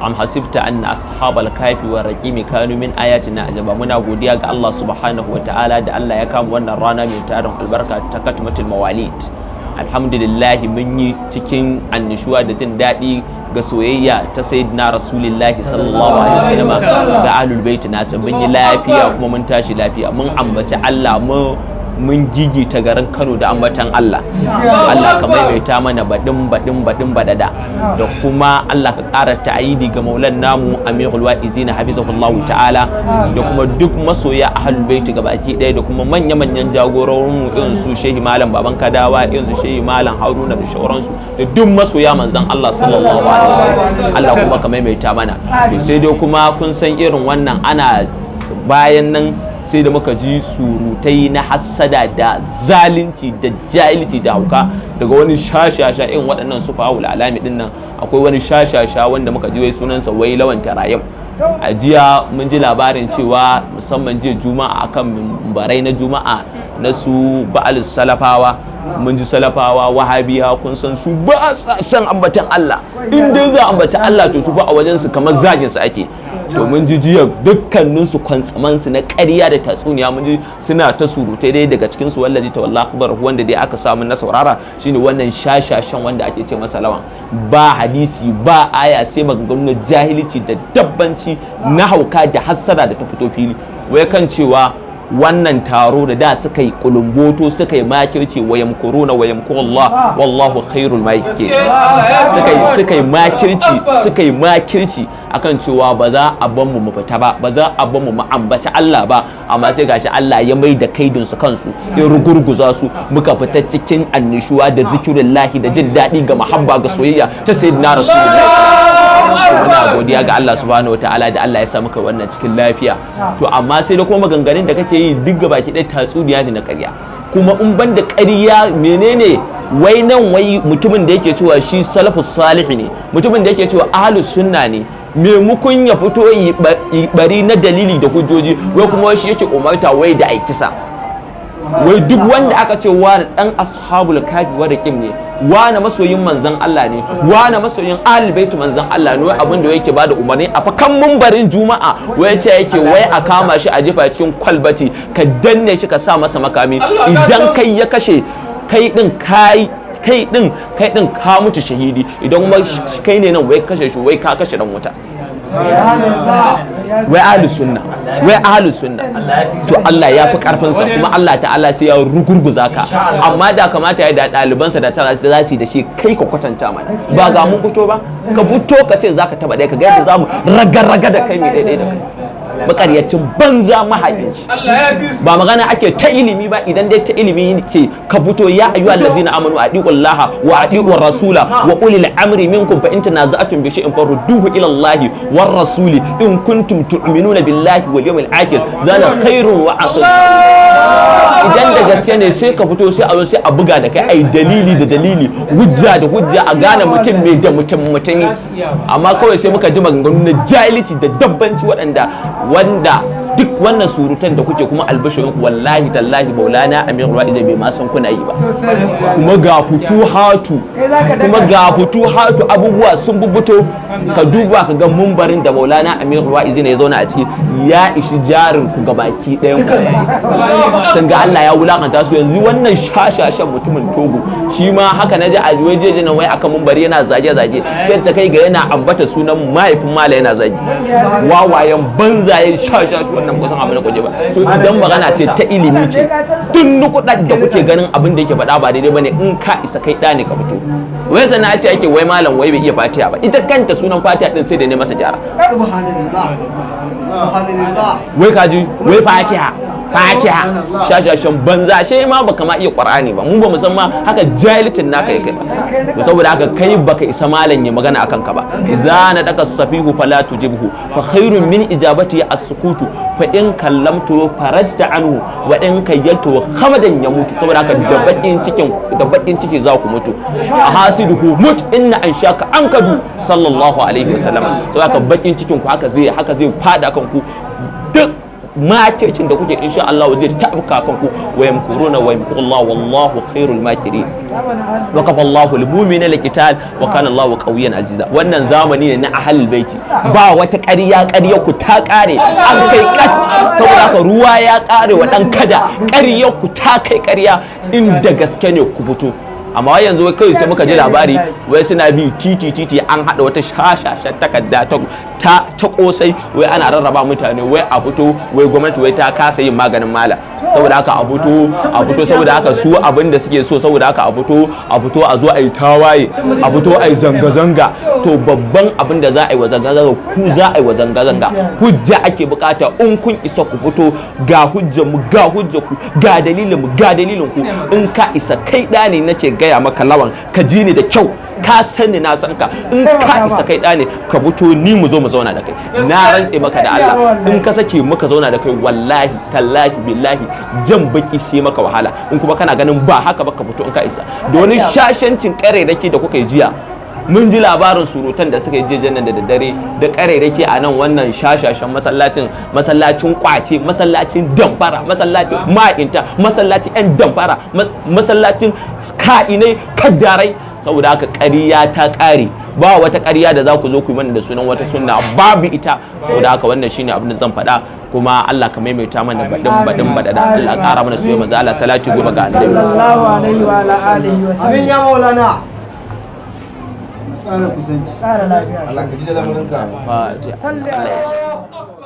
Am hasibta anna ashabal kafi wa raqimi kanu min ayatina ajaba. Muna godiya ga Allah subhanahu wataala da Allah ya kama wannan rana mai tarin albarka ta katmatul mawalid. Alhamdulillah, mun yi cikin annishuwa da jin daɗi ga soyayya ta Sayyidina Rasulullahi sallallahu alaihi wasallam ga ahlul bait nasa. Mun yi lafiya kuma mun tashi lafiya, mun ambaci Allah, mun gigita garin Kano da ambatan Allah. Allah ka maimaita mana baɗin baɗin baɗin baɗaɗa, da kuma Allah ka ƙara ta'ayidi ga maulan namu Amirul Wa'izina hafizahullahu ta'ala, da kuma duk masoya ahlul bait gabaki ɗaya, da kuma manya manyan jagororin mu irin su Shehi Malam Baban Kadawa, irin su Shehi Malam Haruna da shauransu, da duk masoya manzon Allah sallallahu alaihi wasallam. Allah kuma ka maimaita mana. To sai dai kuma kun san irin wannan ana bayan nan, sai da muka ji surutai na hassada da zalunci da jahilci da hauka daga wani shashasha irin waɗannan su fa'ul alami din nan. Akwai wani shashasha wanda muka ji wai sunansa wai Lawan Tarayim. A jiya mun ji labarin cewa, musamman jiya Juma'a, akan mimbarai na Juma'a na su ba'al salafawa, mun ji salafawa wahabiya, kun san su ba sa san ambatan Allah. In dai za a ambaci Allah, to su fa a wajen su kamar zagin su ake. To mun ji jiya dukkanin su kwantsaman su na ƙarya da tatsuniya, mun ji suna ta surutai dai. Daga cikin su wallazi ta wallahi khabar wanda dai aka samu na saurara shine wannan shashashan wanda ake ce masa Lawan. Ba hadisi ba aya, sai maganganu na jahilci da dabbanci na hauka da hassada da ta fito fili, wai kan cewa wannan taro da suka yi kulumboto, suka yi makirci, wa yamkuruna wa yamkurullah wallahu khairul makirin. Suka yi makirci, suka yi makirci akan cewa ba za a ban mu mu fita ba, ba za a ban mu mu ambaci Allah ba. Amma sai gashi Allah ya mai da kaidin su kansu, ya rugurguza su, muka fita cikin annishuwa da zikirullahi da jin daɗi ga muhabba ga soyayya ta Sayyidina Rasulullahi. Muna godiya ga Allah subhanahu wataala da Allah ya sa muka wannan cikin lafiya. To amma sai da kuma maganganun da kake yi duk gabaki ɗaya tatsuniya ne na ƙarya. Kuma in ban da ƙarya menene wai nan? Wai mutumin da yake cewa shi salafus salihi ne, mutumin da yake cewa ahlus sunna ne, maimakon ya fito yi bari na dalili da hujjoji, wai kuma shi yake umarta wai da aikisa, wai duk wanda aka ce wani dan ashabul kafi wa raqim ne, wani masoyin manzon Allah ne, wani masoyin ahlul bait manzon Allah ne, wai abin da yake bada umarni a fa kan mumbarin Juma'a, wai ce yake wai a kama shi a jefa cikin kwalbati, ka danne shi, ka sa masa makami, idan kai ya kashe, kai din kai kai din ka mutu shahidi, idan kuma kai ne nan wai kashe shi, wai ka kashe dan wuta. Wai ahlus sunna, wai ahlus sunna. To Allah ya fi karfin sa, kuma Allah ta'ala sai ya rugurguza ka. Amma da kamata ya da ɗalibansa da tara za su yi da shi, kai ka kwatanta mana. Ba ga mun fito ba, ka fito ka ce zaka taba ɗaya, ka ga yadda zamu raga-raga da kai, mai ɗaya da kai, makaryacin banza, mahaifinci. Ba magana ake ta ilimi ba. Idan dai ta ilimi ce, ka fito. Ya ayyuhal ladzina amanu atiullaha wa atiur rasula wa ulil amri minkum, fa in tanaza'tum bi shay'in farudduhu ila Allahi war rasuli in kuntum tu'minuna billahi wal yawmil akhir, zalika khairun wa ahsan. Idan da gaske ne, sai ka fito, sai a zo sai a buga da kai, ai dalili da dalili, hujja da hujja, a gane mutum mai da mutum mutumi. Amma kawai sai muka ji maganganu na jahilci da dabbanci waɗanda wanda duk wannan surutan da kuke kuma, albashirin, wallahi tallahi Maulana Amir Wa'iza bai ma san kuna yi ba. Kuma ga futuhatu, kuma ga futuhatu, abubuwa sun bubbuto. Ka duba ka ga mumbarin da Maulana Amir Wa'izi ne ya zauna a ciki, ya ishi jarin ku gabaki ɗayan ku. Sun ga Allah ya wulakanta su. Yanzu wannan shashashan mutumin Togo, shi ma haka naji a waje nan wai akan mumbari yana zage zage, sai ta kai ga yana ambata sunan mahaifin mala yana zagi. Wawayen banzayen shashashu, wannan kusan abin da kuje ba. To idan magana ce ta ilimi ce, duk nukudar da kuke ganin abin da yake faɗa ba daidai bane, in ka isa kai ɗa ne, ka fito. Wai sannan a ce ake wai malam wai bai iya Fatiha ba. Ita kanta sunan Fatiha din sai da ne masa gyara. Wai kaji wai Fatiha, Fatiha, shashashan banza, shi ma baka ma iya Qur'ani ba. Mu ba mu san ma haka jahilcin naka yake ba. To saboda haka kai baka isa malam ya magana akan ka ba. Idza nadaka safihu fala tujibhu, fa khairun min ijabati as-sukutu, fa in kallamtu farajta anhu, wa in kayyaltu khamadan yamutu. Saboda haka da bakin cikin da bakin ciki za ku mutu. A hasiduhu mut inna an shaka an kadu sallallahu alaihi wasallam. Saboda haka bakin cikin ku haka zai fada kan ku duk. Makircin da kuke, insha Allah zai taɓa kanku. Wa yamkuruna wa yamkurullah, wallahu khairul makirin. Wa kafa Allahu al-mu'mina liqital, wa kana Allahu qawiyyan aziza. Wannan zamani ne na ahlul baiti, ba wata ƙarya. Ƙarya ku ta ƙare, an kai kas. Saboda haka ruwa ya ƙare wa dan kada. Ƙarya ku ta kai ƙarya. Inda gaske ne, ku fito. Amma wai yanzu wai kawai sai muka ji labari wai suna bi titi titi, an haɗa wata shashashen takarda ta kosai, wai ana rarraba mutane, wai a fito, wai gwamnati wai ta kasa yin maganin mala, saboda haka a fito, a fito. Saboda haka su abin da suke so, saboda haka a fito, a fito, a zo a yi tawaye, a fito a yi zanga-zanga. To, babban abin da za a yi wa zanga-zanga, ku za a yi wa zanga-zanga. Hujja ake bukata. In kun isa, ku fito. Ga hujjar mu, ga hujjar ku, ga dalilin mu, ga dalilin ku. In ka isa, kai ɗa ne, nake gaya maka, Lawan, ka ji ni da kyau. Ka sani, na san ka. In ka isa, kai ɗa ne, ka fito, ni mu zo mu zauna da kai. Na rantse maka da Allah, in ka sake muka zauna da kai, wallahi tallahi billahi, jan baki sai maka wahala. In kuma kana ganin ba haka ba, ka fito in ka isa. Da wani shashancin ƙarerake da kuka yi jiya, mun ji labarin surutan da suka yi jiya nan da daddare da ƙarerake a nan wannan shashashan masallacin, masallacin kwace, masallacin damfara, masallacin ma'inta, masallacin 'yan damfara, masallacin ka'inai kaddarai. Saboda haka ƙarya ta ƙare. Ba wata ƙarya da za ku zo ku yi mana da sunan wata sunna, babu ita. Saboda haka wannan shine abin da zan faɗa. Kuma Allah ka maimaita mana baɗin baɗin baɗaɗa. Allah ƙara mana soyayya manzo Allah. Salati 10 ga annabi. Sallallahu alaihi wa ala alihi wa Amin. sallam. Ya Maulana. Ƙara kusanci. Ƙara lafiya. Allah ka ji da lamarinka. Fatiha. Salli Allah ya